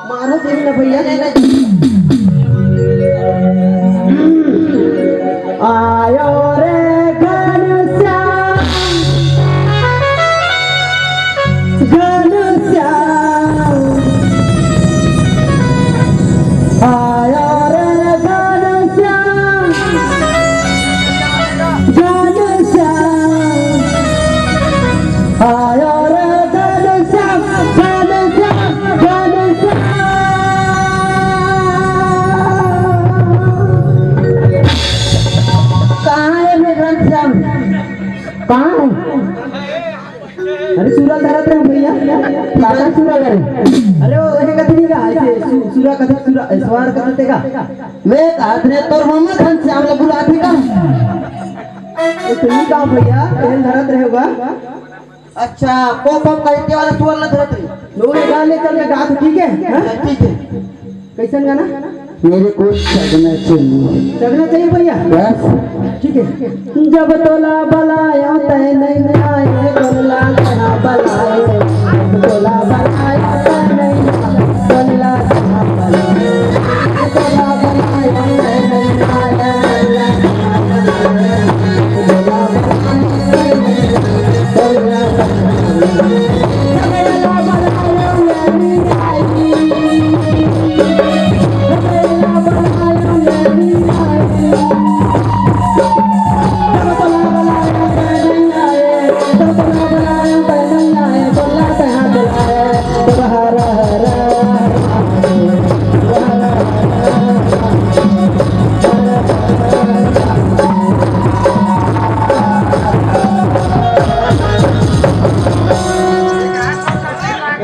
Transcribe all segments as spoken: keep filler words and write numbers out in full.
मारो तेरी ना भैया। आयो रे घनश्याम, घनश्याम, आयो रे घनश्याम, घनश्याम, आयो रे घनश्याम, घनश्याम, घनश्याम। कहाँ है रे घनश्याम? कहाँ है? अरे सुरा धरत रहे भैया, काका सुरा करे। अरे वो हे कथी का, ऐसे सु-, सुरा कथक सुरा, ए, स्वार कथक तेगा। मैं कहत रहे तोर मम्मा घनश्याम ला बुलाथे का। तो सही का भैया, तेल धरत रहे होगा। अच्छा, पोप पोप कहते वाला सुअर ला धरत रही। लो ये गा ले, चल मैं गात, ठीक है? हाँ? अच्छा, ठीक है। कैसन गाना? मेरे को सजना चाहिए। सजना चाहिए भैया? बस। ठीक है। जब तोला बलायो तै नहीं आए, तोला कहाँ बलायो? जब तोला बलायो तै नहीं आए, तोला कहाँ बलायो? तोला बलायो तै नहीं आए, तोला कहाँ बलायो?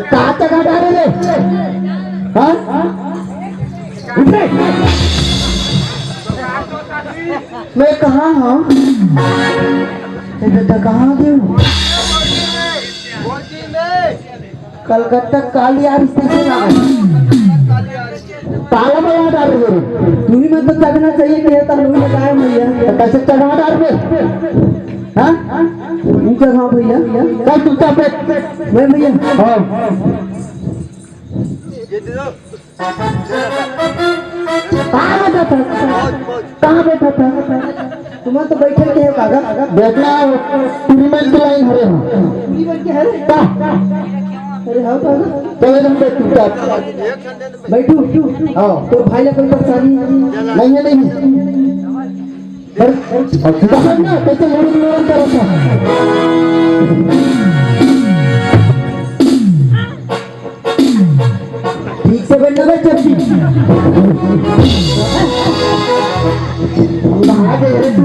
का तगा डारे ले? हाँ? उठ रे। मैं कहाँ हूँ? ए बेटा, कहाँ गए हो? कलकत्ता कालियार स्टेशन आ गए। ताला बजा डाल रहे हो। तू ही मत तो चढ़ना चाहिए कि है, तब लोग लगाए भैया। तो कैसे चढ़ा डाल रहे? हाँ? ऊंचा गाँव भैया। कल तू चढ़ पे। मैं भैया। हाँ। कहाँ बैठा था? कहाँ बैठा था? तुम तो बैठे के हो काका। देखना, पूरी मन की लाइन हरे हो। पूरी मन के हरे? का? अरे हाँ काका। चलो तुम बैठ चुपचाप। बैठू। हाँ। तो भाई ला कोई परेशानी? नहीं है, नहीं। पर, और सीधा बैठना, कैसे लोडिंग लोडिंग कर रखा है? ठीक से बैठना बे, चड्डी। कहाँ गए रे तू?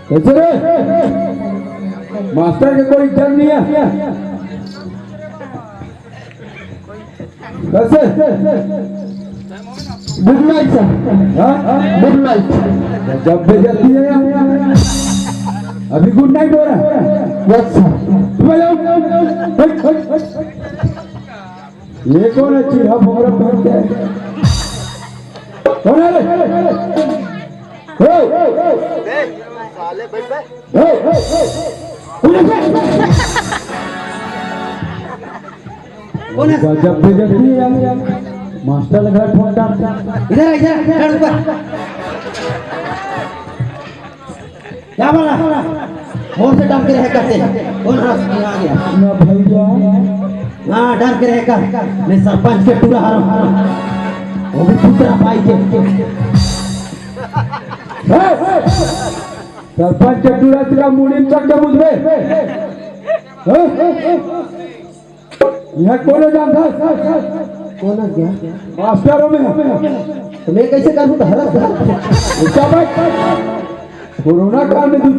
कैसे रे? मास्टर के कोई इज्जत नहीं है। कैसे? गुड नाइट सर। हाँ? गुड नाइट। जब बेइज्जती है यार। अभी गुड नाइट हो रहा है। Yes sir. तुम आ जाओ। हट, हट, हट। ये कौन है चीढ़ा भोंगड़ा पहन के? कौन है रे? हो! ए, साले, बैठ, बैठ। हो! हो! कौन है? गजब बेइज्जती है यार। मास्टर लग रहा है ठोंका। इधर आ, इधर आ, इधर ऊपर। क्या बोला? मोर से डर के रहे करते। कौन हंस के आ गया? ना भैया। हाँ, डर के रहे कर। मैं सरपंच के टूरा हरा हूँ। वो भी पुतरा भाई के। सरपंच के टूरा तेरा मुड़ी तक के बुझबे। हाँ? यहाँ कौन है जानता? कौन है क्या? मास्टर हूँ मैं। तो मैं कैसे करूँ तो हरस हरस। ऊंचा बैठ। कोरोना काल में तू